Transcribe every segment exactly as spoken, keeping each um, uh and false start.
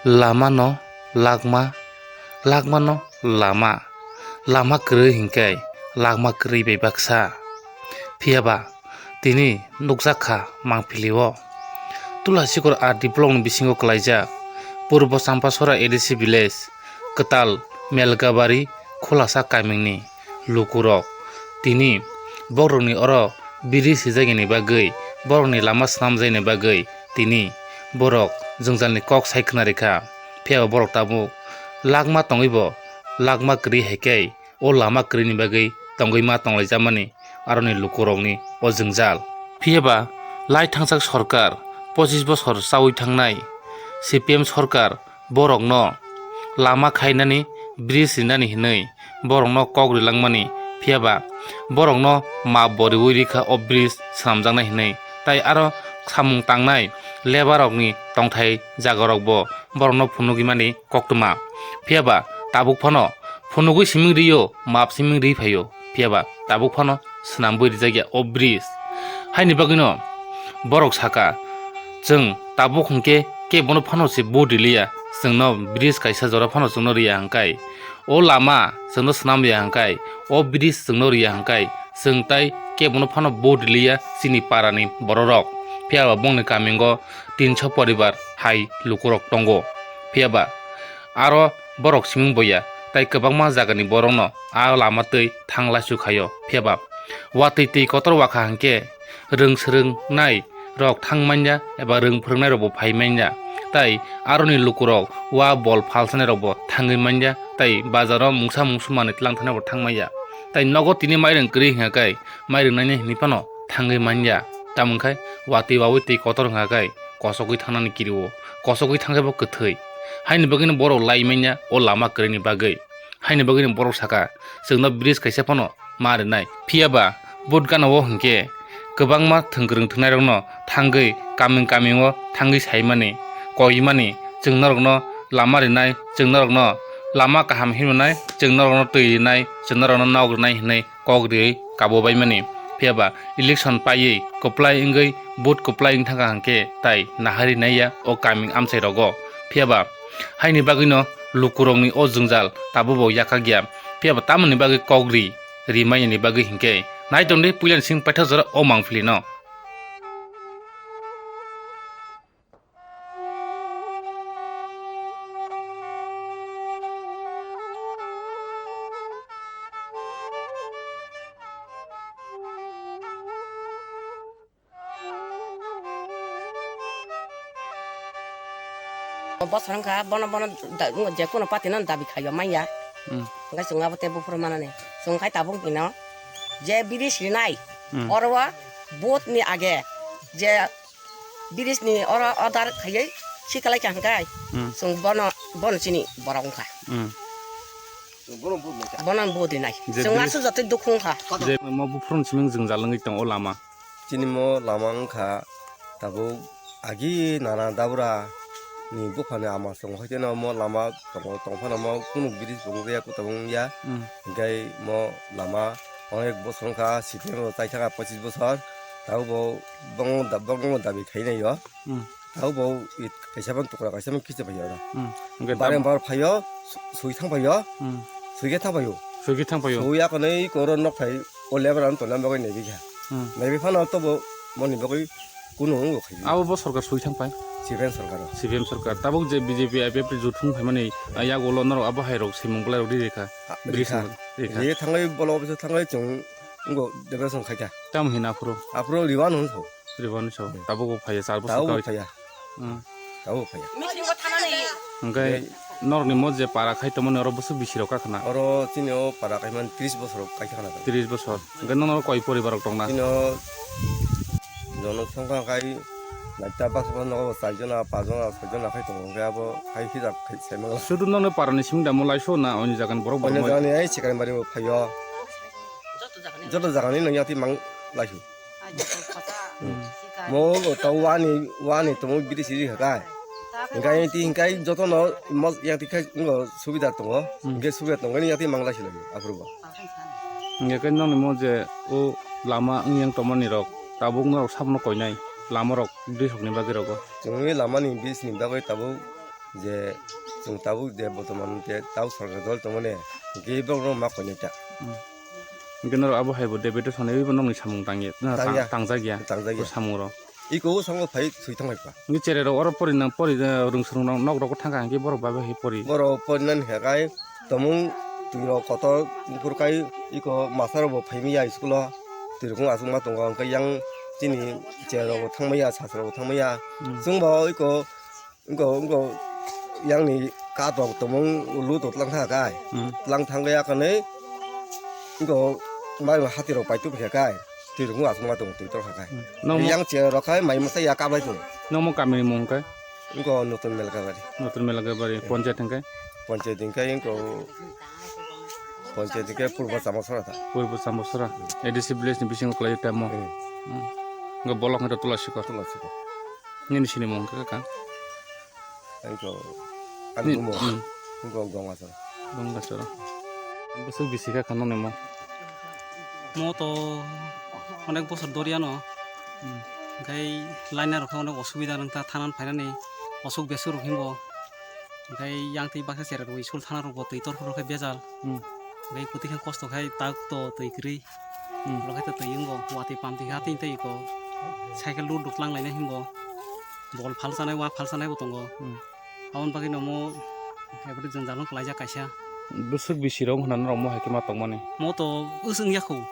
Lama no lakma, lakma no lama, lama kwrwi hinkhe lakma kwrwi bai baksa. Phiya ba tini nukjak kha Mangpili o. Tulasikor R D block ni bisingo kwlaijak Purbo Champasora A D C village, kwtal Melgabari Khulasa kamingni lukurok tini borokni oro biri swijagini bagwi, borokni lama swnamjakni bagwi tini borok jwngjalni kok sai khna rikha. Phiya ba borok tabuk lakma tongwi bo lakma kwrwi hai khe o lama kwrwini bagwi tongwi ma tonglaijamani aroni lukurokni o jwngjal. Phiya ba lai thangjak sorkar, pochis bosor chaui thangnai C P M sorkar borokno lama khainani, bridge rinani hinwi borokno kok rilangmani, phiya ba borokno map bo riui rikha o bridge swnamjaknai hinwi, tai aro samung tangnai labour rokni tongthai jaga rokbo borokno phunugwi mani koktwma. Phiya ba tabuk phano phunugwi siming rio, map siming ri phaio, phiya ba tabuk phano swnambwi rijak ya o bridge. Haini bagwino borok saka, chwng tabuk hwnkhe kebono phano se vote riliya, chwngno bridge kaisa jora phano chwngno riya hwnkhe, o lama chwngno swnam ya hwnkhe, o bridge chwngno riya hwnkhe, chwng tai kebono phano vote riliya chini parani bororok. Phiya ba bongni kamingo tinso poribar hai lukurok tongo. Phiya ba aro borok siming boya, tai kwbangma jagani borokno a lama twi thang laisu khaio. Phiya ba watwi twi kotor wakha hwnkhe rwng swrwng nai rok thang manya eba rwng phwrwng nai rok bo phai manya, tai aroni lukurok wa bol phalsa nai rok bo thangwi manya, tai bazaro mungsa mungsu manwi tlang thani rok thang manya, tai nogo tini mairwng kwrwi hwnkha khe mairwng nainai hinwi phano thangwi manya. Tamo wngkha watwi wawi twi kotor hwnkha khe kosogwi thangnani kirio, kosogwi thangkhe bo kwthwi. Haini bagwino borok lai manya o lama kwrwini bagwi. Haini bagwino borok saka, chwngno bridge kaisa phano ma rinai. Phiya ba vote gana o hwnkhe kwbangma thwngkwrwng thwngnairokno thangwi kaming kaming o thangwi saimani, koimani, chwng norokno lama rinai, chwng norokno lama kaham hinwi rinai, chwng norokno twi rinai, chwng norokno nok rinai hinwi kok riwi kabo baimani. Phiya ba election paiwi kwplai wngwi vote kwplai wng thangkha hwnkhe tai nahari naiya o kaming amchai rogo. Phiya ba haini bagwino lukurokni o jwngjal tabukbo yakakya. Phiya ba tamoni bagwi kok ri, ri manyani bagwi hinkhe nai tongdi puilani simi paithak jora o Mangpili no. Bosor wngkha bono, bono da-, je kuno party no dabi khaio manya. Hmm. Hwnkhe chwng abo tei buphuru manani. Chwng khai tabuk bino je biri sinai, hmm, oro o vote ni age je bridge ni oro order khaiwi sikalai kha hwnkhe, hmm, chwng bono, bono chini borok wngkha. Hmm. Bono vote rinai. Je chwng bridge aswk jotoi dukhu wngkha. Je mo buphuruni simi jwngjal wngwi tongo o lama. Chini mo lama wngkha tabuk agi nana dabra ni buphani ama chwng hoiteno mo lama tongo, tongphano mo kunu bridge bo wngya, kutabuk wngya. Hmm. Hwnkhe mo lama onek bosor wngkha, C P M rok chaithaka pochis bosor. Tabuk bo bongno da-, bongno dabi khainai o. Hmm. Tabuk bo it kaisa phano tukra kaisa phano khichi phaio oro. Hmm. Hwnkhe bareng bar phaio, su-, sui thang phaio. Hmm. Sui khe thang phaio. Sui khe thang phaio. Sui akonwi koro nok thai o lebar ano tongna bagwi naibi kha. Hmm. Naibi phano tobo moni bagwi kunu wng bo khaio. Abo bo sorkar sui thang phai? C P M sorkar o. C P M sorkar. Tabuk je B J P I P F ni juthung phaimani, ah, yagulo norok abo hai rok simung bolai rok ri rikha. Ah, bridge rikha. Rikha. Ri thangwi bolo office o thangwi chwng wngbo decoration khaikha. Tamo hino aphuru? Aphuru riwano wngkha. Ribani so, hmm, tabuk bo phaiya, char bosor tabuk bo kawai phaiya. Hmm. Tabuk bo phaiya. Hwnkhe norokni mo je para khai tongmani oro bwswk bisi rok kakhna? Oro chini o para khai man tris bosor rok kaikha khna. Tris bosor. Hwnkhe nono koi poribar rok tongna? Chini o jono songkha khai naita baksa baksa nogo char jona, pas jona, soi jona khai tongo. Hwnkhe abo khai hijab khai sai mano. Sudu nokni parani simi da mo laiso na oni jagani borok? Oni borok jagani ai Sikarambari bo phaio. Joto jagani no yati mang laisu. Hmm. Mo bo to wani, wani tomo bidi siri hakai. Hingkai ti hingkai joto no mo yang ti khai ngo subida tongo. Hmm. Hingke subida tongo ni yati mang laisu lagi aphuru bo. Hingke kai nokni mo je o lama wng yang tongmani rok tabuk norok sabono koinai lama rok bridge rokni bagwi rogo. Chwngwi lama ni bridge ni bagwi tabuk je chwng tabuk je botoman je tabuk sarkar dol tongmani, hwnkhe borokno ma koinai ta. Hmm. Hwnkhe norok abo hai bo deputation ni abo nokni samung tangya, na, tang-, Tangya. Tangjakya. Tangjakya. O samung rok. Iko o sango phai thwi thang phai pa. Hwnkhe cherai rok oro pori nang, pori, eh, rwngsong rok nok rok thang kha hwnkhe borok bai bai hai pori. Borok pori nani hwnkhe kai tomung twi rok kotor buphur kai iko master rok bo phai manya school o. Twi rok aswk ma tongo hwnkhe yang chini cherai rok bo thang manya, sasra rok bo thang manya. Hmm. Chwng bo iko Wngkha, wngkha, yang ni katok tongmung ulu to tlang thang kai. Hmm. Tlang thang ya kane, wngkha, mai hati rok pai tup khe kai. Twi rok aswk ma tong twi tor kha kai. Hmm. Nang mo- Yang che rok khai mai masa ya kabai tong. Nang mo kami ni mung kai? Wngkha Notun Melkabari. Notun Melkabari, Hmm. Panchayat hwnkhe? Panchayat hwnkhe wngkha, Panchayat hwnkhe Purba Chambasora ta. Purba Chambasora. A D C village ni bisingo kwlai tamo. Hmm. Hmm. Wngkha bolok hwnkhe Tulasikot. Tulasikot. Nini sini mung kha kha? Ang to, ang Ni-, dumo. Hmm. Ang to Gongachara. Gongachara. Bwswk bisi kha kha noni mung? Mo to onek bosor doriano. Hmm. Hwnkhe laina rok khe onek osubida nang ta thanan phainani osuk besuk rok himbo. Hwnkhe yang twi baksa cherai rok school thana rok bo twi tor phuru khe bejal. Hmm. Hwnkhe kwtwi khe kosto khai tak to twi kwrwi. Hmm. Rok hai to twi wngbo, watwi pam twi kha twi tei ko cycle dur duk lang laina hingo. Bol phalsanai, wa phalsanai bo tongo. Hmm. Aboni bagwi no mo every jwngjal no kwlaijak kaisa. Bwswk bisi rok hwnna norok mo hai khe ma tongmani? Mo to bwswk wngya kho.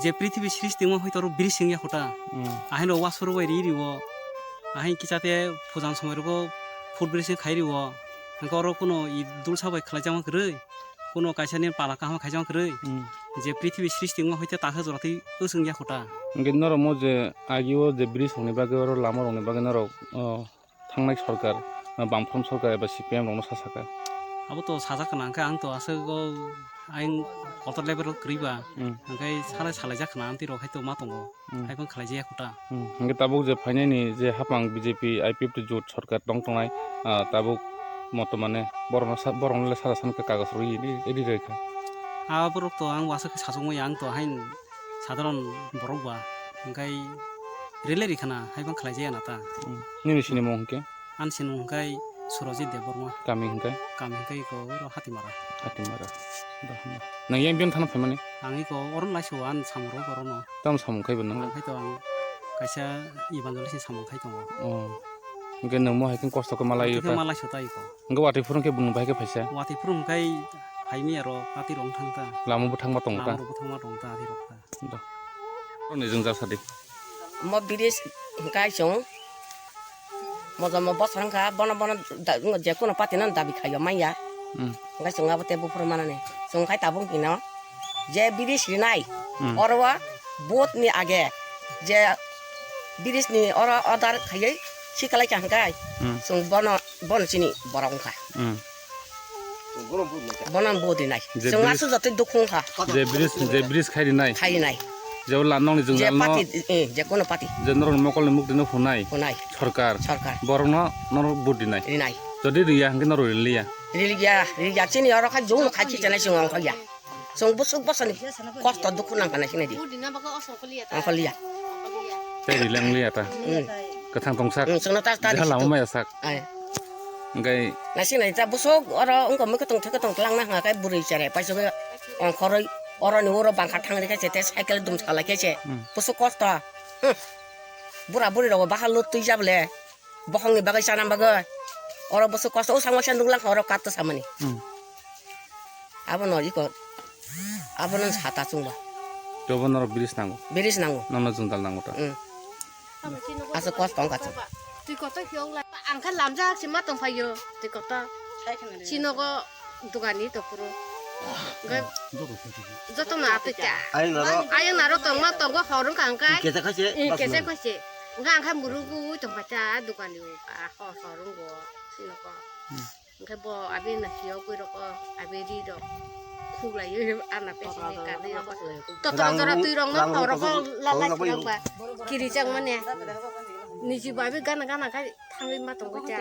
Je prithibi srishti wngma hoi toro bridge wngya kho ta. Hmm. Ahai no wasuru bai ri rio. Ahai kicha te pujan somoi rogo foot bridge khai rio. Hwnkhe oro kuno i dulsa bai khwlaijakma kwrwi. Kuno kaisa ni pala kaham khaijak kwrwi. Hmm. Je prithibi srishti wngma hoite takha jora tei bwswk wngya kho ta. Hwnkhe norok mo je agio je bridge rokni bagwi oro lama rokni bagwi norok, o, thangnai sorkar, o, bamfront sorkar eba C P M rokno sa sakha. Abo to sajak khna, hwnkhe ang to aswk o ayang kotor level o kwrwi ba. Hmm. Hwnkhe salai salaijak khna, amtwi rok hai to ma tongo. Hmm. Hai phano khlaijaya kho ta. Hmm. Hwnkhe tabuk je phainani je hapang B J P I P F T jot sorkar tong tongnai, ah, tabuk motomane borokno sa-, borokno le sara san khe kagoj rwui ri-, ri rwkha. Ah, borok to ang waswk khe sachukmaya, ang to hain sadharon borok ba, hwnkhe rele rikhana, hai phano khlaijaya na ta. Hmm. Nini sini mung hwnkhe? Ani sinimung hwnkhe Surojit Debbarma. Kami hwnkhe? Kami hwnkhe iko oro Hatimara. Hatimara. Da, da. Nang yang biang thana phaimani? Ang iko oro naisio ani samung rok orono. Tamo samung khai bo nang? Ang khai to ang kaisa evangelist ni samung khai tongo. Oh. Hwnkhe nang mo hai khe kosto khe malai ta? Malai sota iko. Hwnkhe watwi phuru khe bung bai khe phaisa? Watwi phuru hwnkhe phaimi aro pati rok thang ta. Lama bo thangma tongo ta? Lama rok bo thangma tongo ta, ati rok ta. Da. Roni jwng jasa di. Mo bridge hwnkhe chwng mojomo bosor wngkha, bono, bono da-, je kuno party no dabi khaio manya. Hmm. Hwnkhe chwng abo tei buphuru manani. Chwng khai tabuk hino je bridge rinai, Hmm. oro o vote ni age je bridge ni oro order khaiwi sikalai kha hwnkhe Hmm. chwng bono, bono chini borok wngkha. Hmm. Bono budi nai. Je chwng bridge, aswk jotoi dukhu wngkha. Je bridge, je bridge khai rinai. Khai rinai. Je la nokni je jwngjal no party, eh, je kono party. Je norok ni mokol ni mukti no phunai. Phunai. Sorkar. Sorkar. Borok no norok vote rinai. Rinai. Jodi riya hwnkhe norok riliya. Riliya, riliya chini oro khai jung khai chini chwng ongkha ya. Chwng bwswk bwswkni kosto dukhu nang kana sinai di. Ongkha liya. Tei rilang liya ta. Hmm. Kwthang tongsak. Hmm, chwngno ta, ta Jaha di lama situ. Maya sak. Ai. Hwnkhe naising nai ta bwswk oro wngkha mui kwtwng thwi kwtwng twlang na hwnka khe bwrwi cherai paisugwi ongkhorwi oroni uro bangkha thang rikhe se tei cycle dum salai khe se Hmm. bwswk kosto. Hmm. Bura buri rok bo bahal lo twi jabole bokhong ni bagwi chana bagwi oro bwswk kosto o sangma se nuklang oro kat to samani. Hmm. Abono iko, abono sata chwngba. Tei bo norok bridge nango? Bridge nango. Nono jwngdal nango ta? Mm. Asa kos tong kacha. Twi kotor hiok lai. Ang kha lamjak si ma tong phaio. Twi kotor. Sinogo dugani to puro. Ga-, joto na ate cha. Ayang naro. Ayang naro tong ma tongo horung kang kai. Kesa khaise. Eh, kesa khaise. Nga ang kha murugu tong phacha dugani. Ah, ho-, horung go. Sinogo. Hmm. Hwnkhe bo abi no hiyok gwi rokho, abi ri rok khuklaiwi ana pesini kanwi rokho. Totra tora twi rok no rang rok rok lalai rok ba kiri chang mane. Niji bo abi gana gana khai thangwi ma tongo cha.